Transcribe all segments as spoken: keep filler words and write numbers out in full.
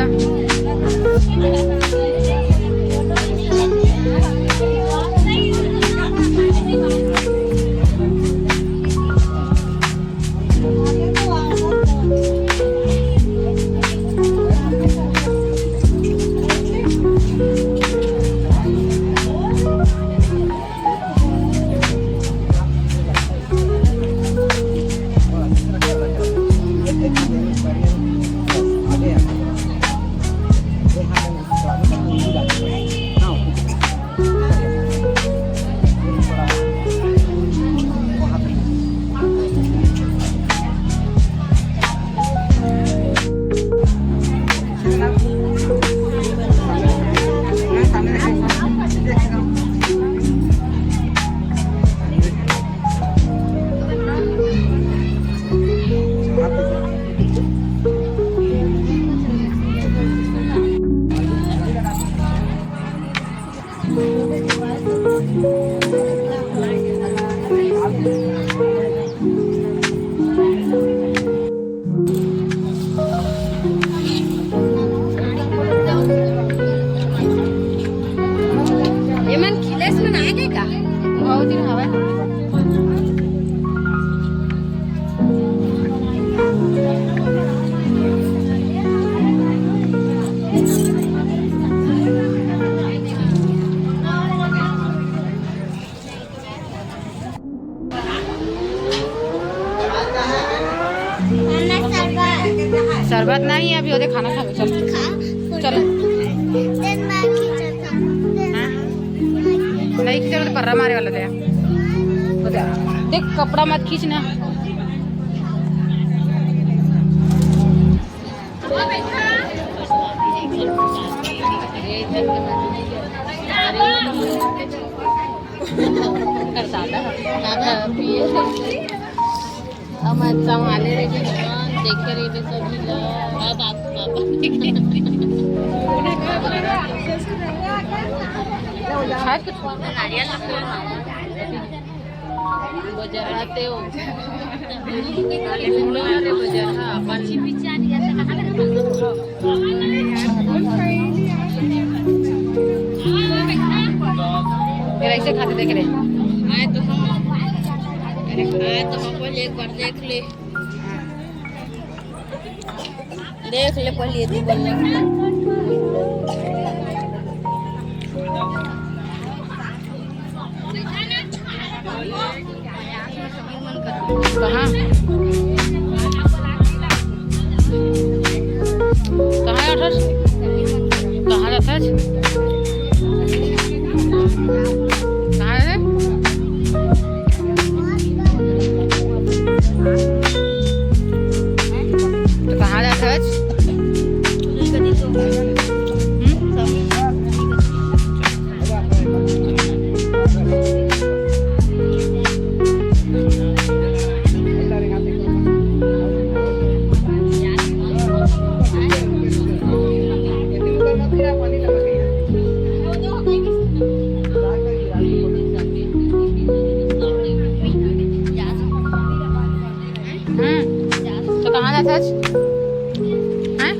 ये मन खिलेस मन आए के का? बहुत दिन हवे। शरबत नहीं, अभी ओदे खाना खाबे। चल, चल। हाँ? नहीं खींचा तो पर्रा मारे वाला दे। देख, कपड़ा मत खींचना। दादा, दादा पिए। अब मैं संभाले रहे, देखे रहे सभी लोग। अब आप, आप खाए कुछ नारियल बजराते हो। अरे बजरा, हाँ, पाछी पीछे आ गया। तेरा इसे खाते देख रहे। आए तो हम, अरे आए तो हम पहले एक बार देख ले। देख ले पहले दू बार। कहाँ? कहाँ है अठस? कहाँ जाता है? कहाँ है? तो कहाँ जाता है? हम्म? हम्म, तो कहाँ जाता है? हैं?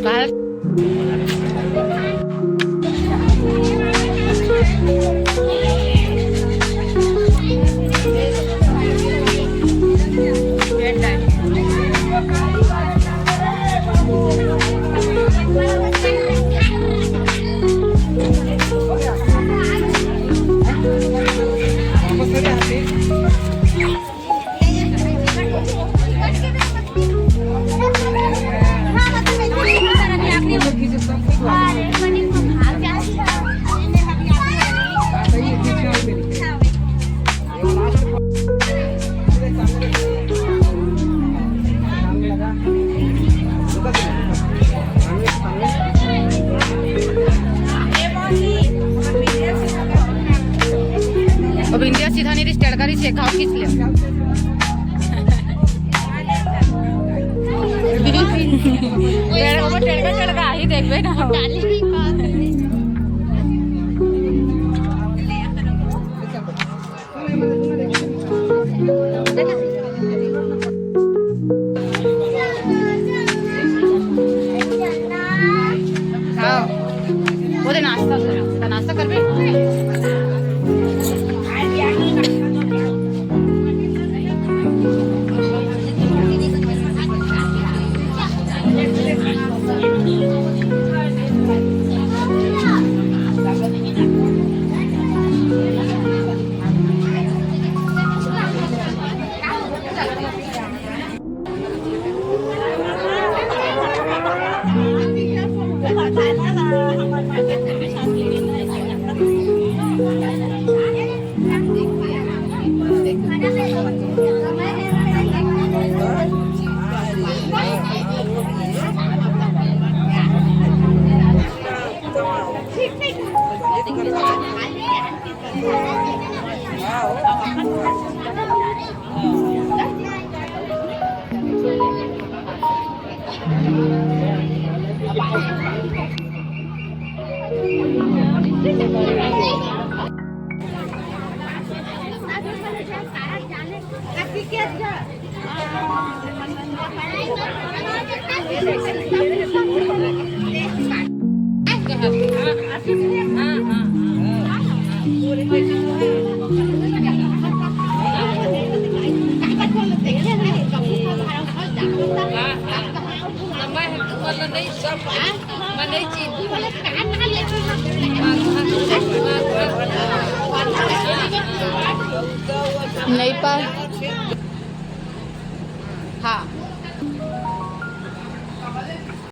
कहाँ? अब इंडिया सीधा नहीं रिस टड़का रिस खाओ खींच ले। टेढ़ा, वो टेढ़ा, टेढ़ा ही देखबे ना। नहीं पा।